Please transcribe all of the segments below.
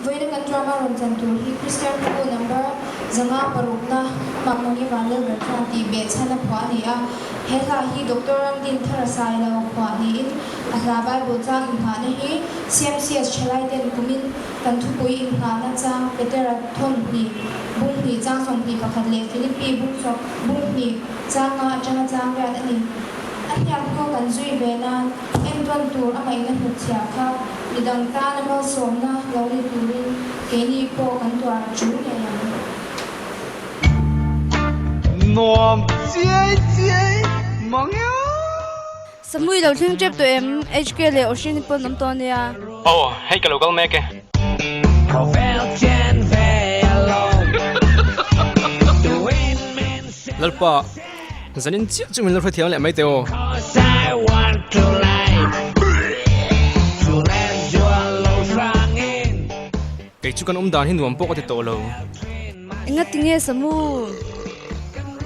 Vawiina kan drama rawn chan tur hi Kristian Thu number 506na amah Mawni Vanlalber chuan tih behchhan a phuah a ni a. He hla hi Doctor Ramdin Thara Sailo phuah niin a hla Bible chang inghahna hi CMCS thalaiten kumin kan thupui inghahna chang Petera thawn hnih bung hnih chang 21 leh Philippi bung sawm bung hnih chang nga atanga chang riat a ni. A hniak hnu kan zui ve nan entawn tur a ngaihna hnutchhiah kha midang tana malsawmna lo ni turin keini pawh kan tuar ṭul ngei ang. Nuam chiai chiai mang e aw. Samui lo thleng tep tawh em? HK leh Ocean pawn awm tawh ania. Aw, hei ka lo kal mek e. Lalpa, zanin chiah chu min lo hrethiam leh mai teh aw. Kei chu kan awm dan hi nuam pawh ka ti tawh lo. Engatinge Samu?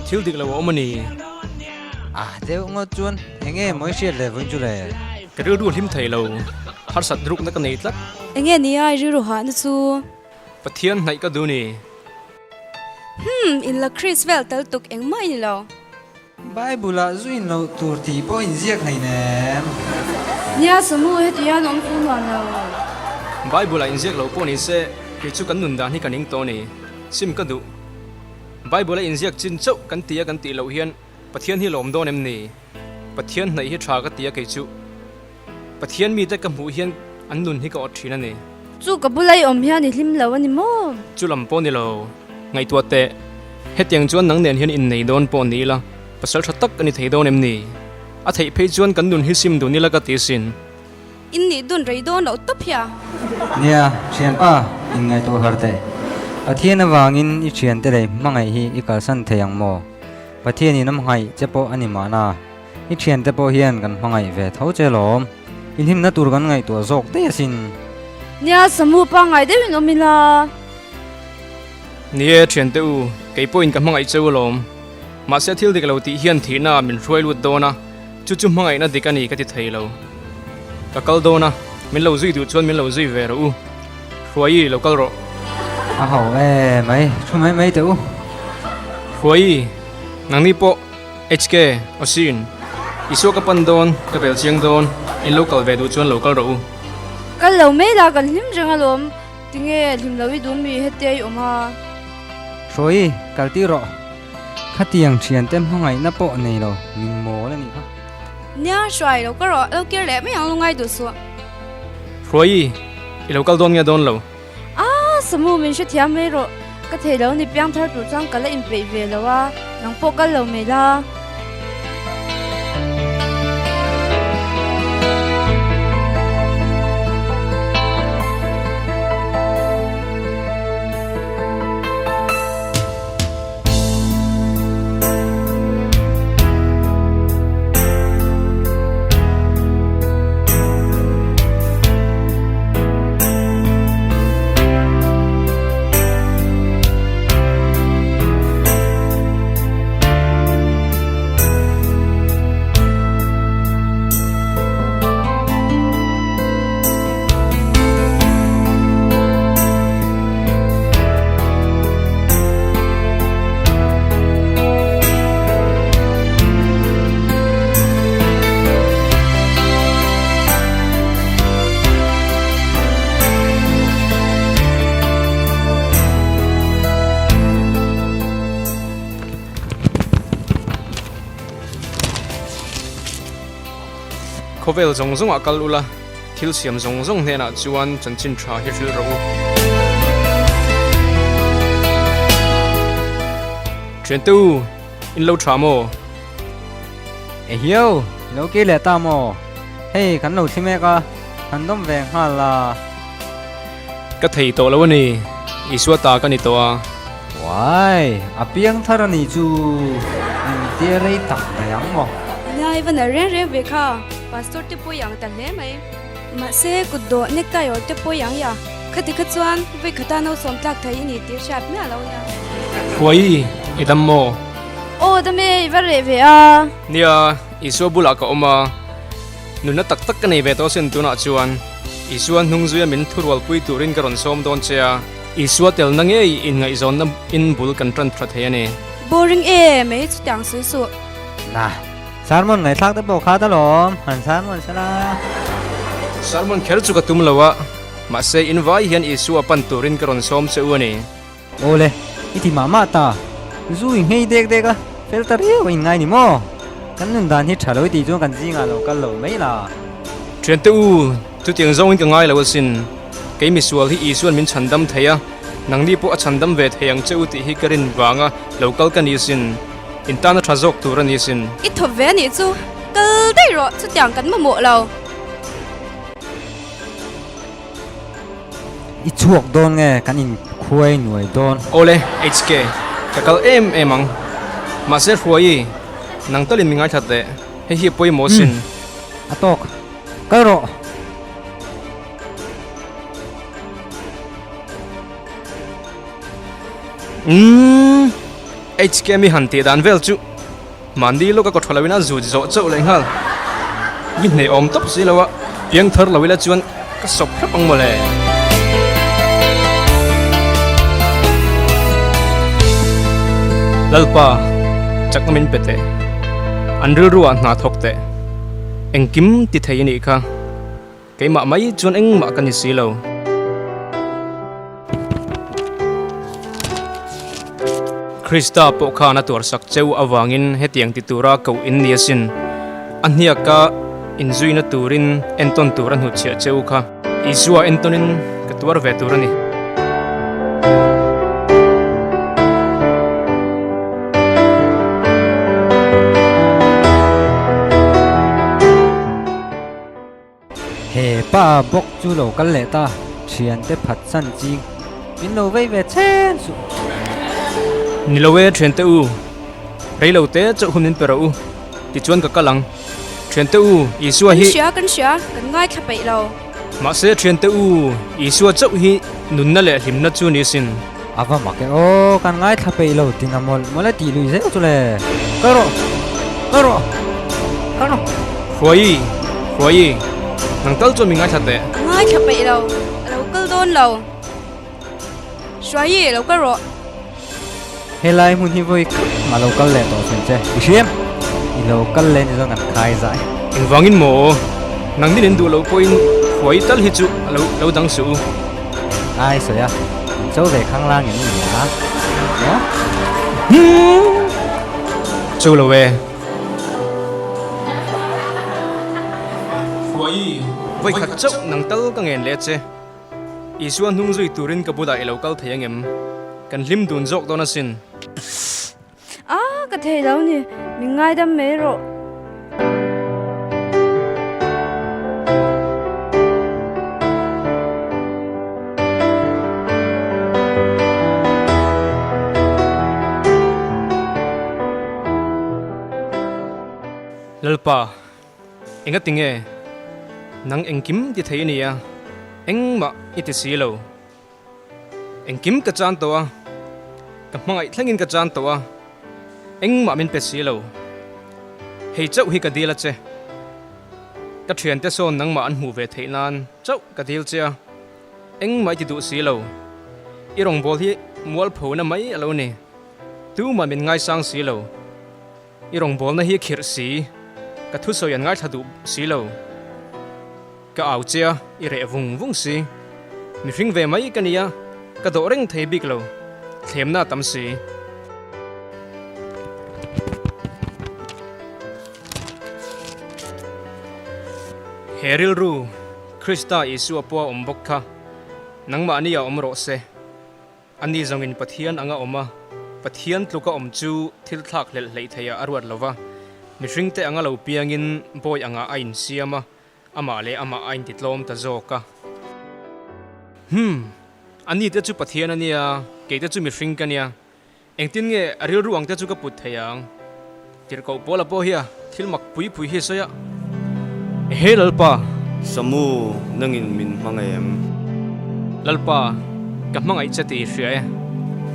Thil dik lo a awm a ni. A deuh ngawt chuan enge mawi hriat leh vawiin chu le? Ka rilru hlim thei lo, harsat rukna ka nei tlat. Enge nia i rilru hahna chu? Pathian hnaih ka duh ni. Hmm, in la Chris vel tal tuk engmah i ni lo. Bible ah zu in loh tur tih pawh inziak hleinem. Nia Samu, heti hian awm fu nuam lo. Bible ah inziak lo pawh ni se, kei chu kan nun dan hi ka ning tawh a ni. Sim ka duh. Bible a inziak chin chauh kan ti a kan tih loh hian Pathian hi lawm dawn em ni? Pathian hnaih hi tha ka ti a kei chu. Pathian mite ka hmuh hian an nun hi ka awt thin a ni. Chu ka bula i awm hian i hlim lo a ni maw? Chu lam pawh ni lo. Ngaihtuah teh, hetiang chuan nang nen hian innei dawn pawh ni ila, pasal tha tak a ni thei dawn em ni? A theih phei chuan kan nun hi sim dun ila ka ti sin. In nih dun rei dawn loh tawp hi a. Nia, thianpa, inngaihtuah har teh. Pathian avangin i thiante leh hmangaih hi i kalsan thei ang maw? Pathianin a hmangaih che pawh a ni mahna. I thiante pawh hian kan hmangaih ve tho che lawm. I hlimna tur kan ngaihtuah zawk daih asin. Nia, Samu pangngai deuhin awm ila. Ni e, thiante u, kei pawhin ka hmangaih cheu alawm. Mahse thil dik lo tih hian thihna min hruai lut dawn a, chu chu hmangaihna dik a ni ka ti thei lo. Ka kal dawn a, min lo zui duh chuan min lo zui ve rawh u. Hruaii, lo kal rawh. A ho e mai, thu mai mai teh u. Hruaii, nangni pawh HK, Osin, Isua ka pan dawn, ka bel chiang dawn, in lo kal ve duh chuan lo kal rawh u. Kal lo mai la, kan hlim reng alawm. Tinge hlim lo i duh mi hetia i awm a? Hruaii, kal tir rawh. Khatiang thiante hmangaihna pawh nei lo, min mawl a nih kha. Nia, Hruai lo ka rawh, lo kir leh mai ang lungai duh suh. Hruaii, i lo kal dawn nge dawn lo? A, Samu min hrethiam mai rawh. Ka thei lo ni piang thar tur chuan ka la inpeih ve lo a, nang pawh kal lo mai la. Khawvel zawng zawngah kal ula, thil siam zawng zawng hnenah chuan chanchin tha hi hrilh rawh u. Thiante u, in lo tha maw? Ehiau, i lo kir leh ta maw? Hei, kan lo thli mek a, han dawm ve nghal la. Ka thei tawh lo a ni, Isua ta ka ni tawh a. Uai, a piang thar a nih chu engtia rei tak mai ang maw? Nia, i va nalh reng reng ve kha, Pastor te pawh i ang ta hle mai. Mahse, kut dawh necktie awrh te pawh i ang ia, khati kha chuan vawi khata nausawm tlak thei i ni tih hriat miah lo nia. Huai, i dam maw? Aw dam e, i va reh ve a. Nia, Isua bulah ka awm a, nunna tak tak ka nei ve tawh sin tunah chuan. Isua hnungzuia min thurualpui turin ka rawn sawm dawn che a, Isua telna ngei inngaihzawnna in bul kan tan tha thei a ni. Boring e mai chutiang sawi suh. Na, sermon ngaihthlak te pawh kha ta lawm, han sermon sela. Sermon kher chu ka tum lo a, mahse in vai hian Isua pan turin ka rawn sawm che u a ni. Awle, i ti mah mah ta. Zu i nghei dek dek a, fel ta riau a inngai ni maw? Kan nun dan hi tha lo i tih chuan kan zingah lo kal lo mai la. Thiante u, chutiang zawngin ka ngai lo asin. Kei misual hi Isuan min chhandam thei a, nangni pawh a chhandam ve thei ang che u tih hi ka rin vanga lo kal ka ni asin. In tana tha zawk tur a ni asin. I thawp ve a nih chu, kal daih rawh, chutiang kan mamawh lo. I chhuak dawn nge kan in khuai nuai dawn? Awle, HK, ka kal em em ang. Mahse Hruaii, nang talin mi ngaithla teh, hei hi a pawimawh sin. Umm, a tawk. Kal rawh. Umm, HK mi han tih dan vel chu mahni lawka kawtha loin a zut zawh chauh leh nghal. Mi hneh awm tawp si lo a, piang thar lo ila chuan ka sawp hrep ang mawle. Lalpa, chakna min pe teh. An rilruah hna thawk teh. Engkim ti thei a nih kha. Keimah mai chuan engmah ka ni si lo. Krista pawh khan a tuarsak cheu avangin hetiang ti tura koh in ni asin. A hniaka inzuina turin entawn tur a hnutchhiah cheu kha. Isua entawnin ka tuar ve tur a ni. He pa bawk chu lo kal leh ta, thiante phat san ching min lo vei ve chen suh. Ni lo e thiante u, rei lo te chauh hun min pe rawh u, tichuan ka kal ang. Thiante u, Isua hi. Kan hria, kan hria, kan ngaithla peih lo. Mahse thiante u, Isua chauh hi nunna leh hlimna chu ni sin. A va mak e aw, kan ngaithla peih lo tina mawlh mawlh e tih lui zel chu le. Kal rawh, kal rawh, kal rawh. Hruaii, Hruaii, nang tal chuan mi ngaithla teh. A ngaithla peih lo, a lo kal dawn lo. Hruaii, lo kal rawh. Helai hmun hi vawi khat mah lo kal leh tawh sin che, i hriam? I lo kal leh ni zawng kan khai zai. Engvangin maw? Nang nin in duh loh pawhin Hruaii tal hi chu a lo lo dang suh u. Ai sawi a, in cho ve khang lang em ni a? Maw? Cho lo e. Hruaii, vawi khat chauh nang tal ka ngen leh che. Isua hnung zui turin ka bulah i lo kal thei angem? Kan hlim dun zawk dawn asin. A, ka thei lo ni, min ngaidam mai rawh. Lalpa, enga tinge nang engkim ti thei a nia, engmah i ti si lo. Engkim ka chan tawh a, ka hmangaih thlengin ka chan tawh a, engmah min pe si lo. Hei chauh hi ka dil a che. Ka thiante sawn nangmah an hmuh ve theih nan chauh ka dil che a, engmah i ti duh si lo. I rawngbâwl hi mualphona mai a lo ni, tumah min ngaisang si lo. I rawngbâwlna hi khirh si, ka thusawi an ngaithla duh si lo. Ka au che a, i reh vung vung si. Mihring ve mai ka nia, ka dawh reng thei bik lo, thlemna a tam si. He rilru, Krista Isua pawha awm bawk kha, nangmahni ah awm rawh se. Ani zawngin Pathian anga awm a, Pathian tluka awm chu thil thlak hlelh hleih theiah a ruat lo va, mihringte anga lo piangin bawi angah a insiam a, amah leh amah a intitlawm ta zawk a. Hum! Ani te chu Pathian a nia, kei te chu mihring ka nia. Engtin nge a rilru ang te chu ka put thei ang? Tirhkoh Paula pawh hi a thil mak pui pui hi a sawi a, Ehe Lalpa! Samu, nangin min hmangaih em? Lalpa, ka hmangaih che tih i hria e.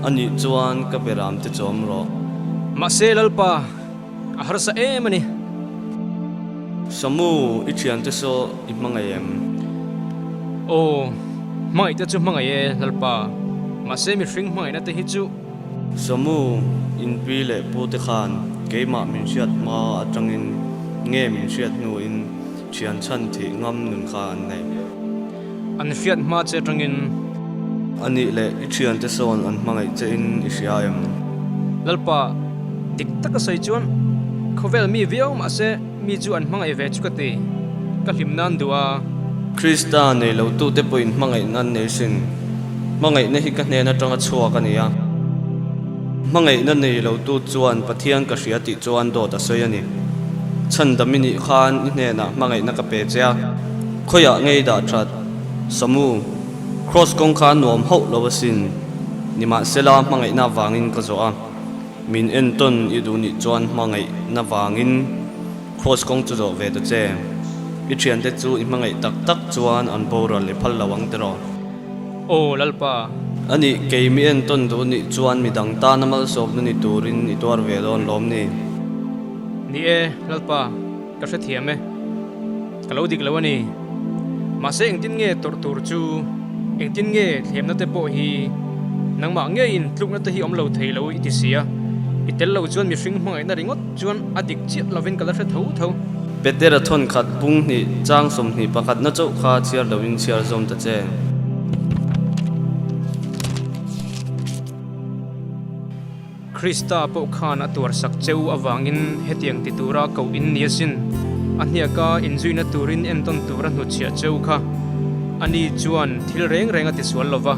Anih chuan ka beram te chawm rawh. Mahse Lalpa, a harsa em a ni. Samu, i thiante saw i hmangaih em? Aw, hmangaih te chu hmangaih e, Lalpa. Mahse mihring hmangaihna te hi chu. Samu, in pi leh pu te khan keimah min hriat hma atangin nge min hriat hnuin thian chhan thih ngam nun kha an nei. An hriat hma che atangin. Anih leh i thiante sawn an hmangaih che in i hria em? Lalpa, dik taka sawi chuan khawvel mi viau mahse mi chu an hmangaih ve chu ka ti. Ka hlim nan duh a. Krista nei lo tute pawhin hmangaihna an nei sin. Hmangaihna hi ka hnen atanga chhuak a ni a. Hmangaihna nei lo tu chuan Pathian ka hria tih chuan dawt a sawi a ni. Chhandam i nih khan i hnenah hmangaihna ka pe che a, khawiah ngei dah that? Samu, Kraws kawng kha nuam hauh lo asin. Nimahsela hmangaihna vangin ka zawh a, min entawn i duh nih chuan hmangaihna vangin Kraws kawng chu zawh ve ta che. I thiante chu i hmangaih tak tak chuan an boral i phal lo ang tiraw? Aw Lalpa! Anih, kei mi entawn duh nih chuan midang tana malsawmna ni turin i tuar ve dawn lawm ni? Ni e, Lalpa, ka hrethiam e. Ka lo dik lo a ni. Mahse engtin nge tawrh tur chu, engtin nge thlemna te pawh hi nangmah ngeiin tlukna te hi awm lo thei lo i ti si a, i tel lo chuan mihring hmangaihna ringawt chuan a dik chiah lovin ka la hre tho tho. Petera thawnkhat bung hnih chang 21 na chauh kha chhiar loin chhiar zawm ta che. Krista pawh khan a tuarsak cheu avangin hetiang ti tura koh in ni asin. A hniaka inzuina turin entawn tura hnutchhiah cheu kha. Ani chuan thil reng reng a tisual lo va,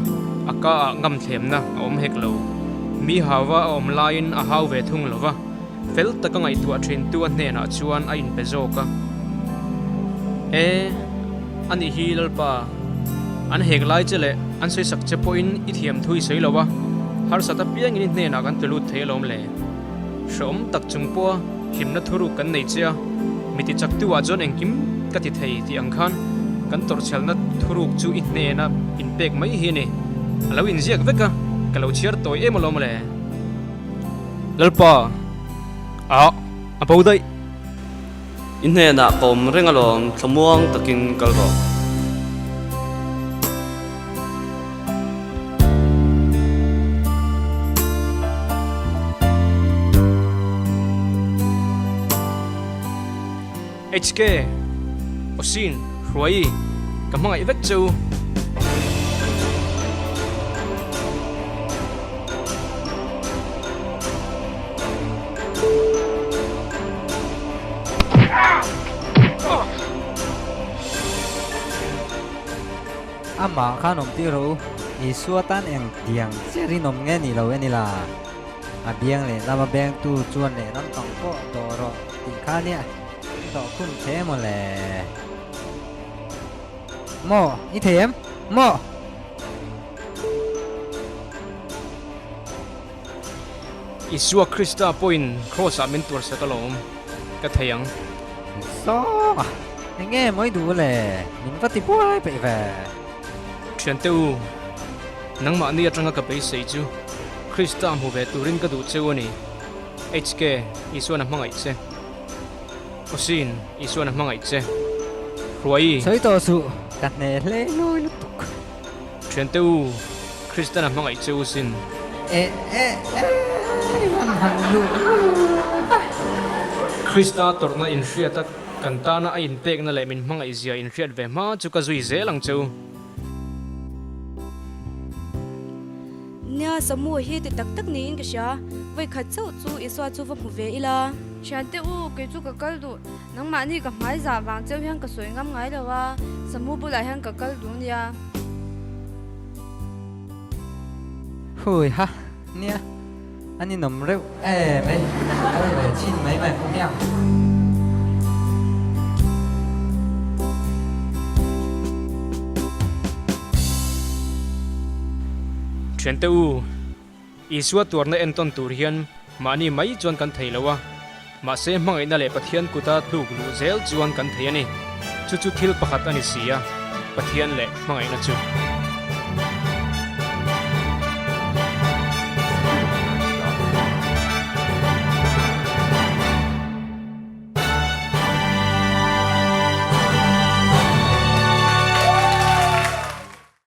a ka ah ngamthlemna a awm hek lo. Mi hauva a awm laiin a hau ve thung lo va, fel taka ngaihtuah thintu a hnenah chuan a inpe zawk a. E, ani hi Lalpa, an hek lai che leh an sawisak che pawhin i thiam thu i sawi lo a, harsat apiangin i hnenah kan tlu lut thei alawm le. Hrehawm tak chung pawha hlimna thuruk kan nei che a, mi ti chaktu ah chuan engkim ka ti thei tih ang khan kan tawrhchhelna thuruk chu i hnena inpek mai hi a ni. A lo inziak vek a, ka lo chhiar tawi em alawm le. Lalpa, ah, a bo daih. I hnenah ka awm reng alawm, thlamuang takin kal rawh. HK, Awsin, Hruai, ka hmangaih vek che u. Amah khan awm tir rawh u, Isua tan eng tiang che rinawm nge nih lo en ila, a biang leh lama bengtu chuan lehlam pang pawh dawh rawh tih kha nia i dawh khum che maw le. Maw, i thei em? Maw! Isua Krista pawhin Kraws-ah min tuarsak alawm, ka thei ang. Zawnga, eng nge mawi duh le, min va ti buai peih ve. Thiante u, nangmahni atanga ka beisei chu Krista hmu ve turin ka duh cheu a ni. HK, Isuan a hmangaih che. Awsin, Isuan a hmangaih che. Hruai. Sawi tawh suh, ka hne hle hlui lutuk. Thiante u, Kristan a hmangaih che u sin. E e e van han luh luh a. Krista tawrhna inhriat a kan tana a inpekna leh min hmangaih zia inhriat ve hma chu ka zui zel ang che u. Nia, Samu hi ti tak tak niin ka hria. Vawikhat chauh chu Isua chu va hmu ve ila. Thiante u, kei chu ka kal duh. Nangmahni ka hmai zah vang cheu hian ka sawi ngam ngai lo a, Samu bulah hian ka kal duh nia. Hui ha, nia, a ninawm reuh em e, kal ve chhin mai mai pawh hiang. Thiante u, Isua tuarna entawn tur hian mahni mai chuan kan thei lo a, mahse hmangaihna leh Pathian kuta tluk luh zel chuan kan thei a ni. Chu chu thil pakhat a ni si a, Pathian leh hmangaihna chu.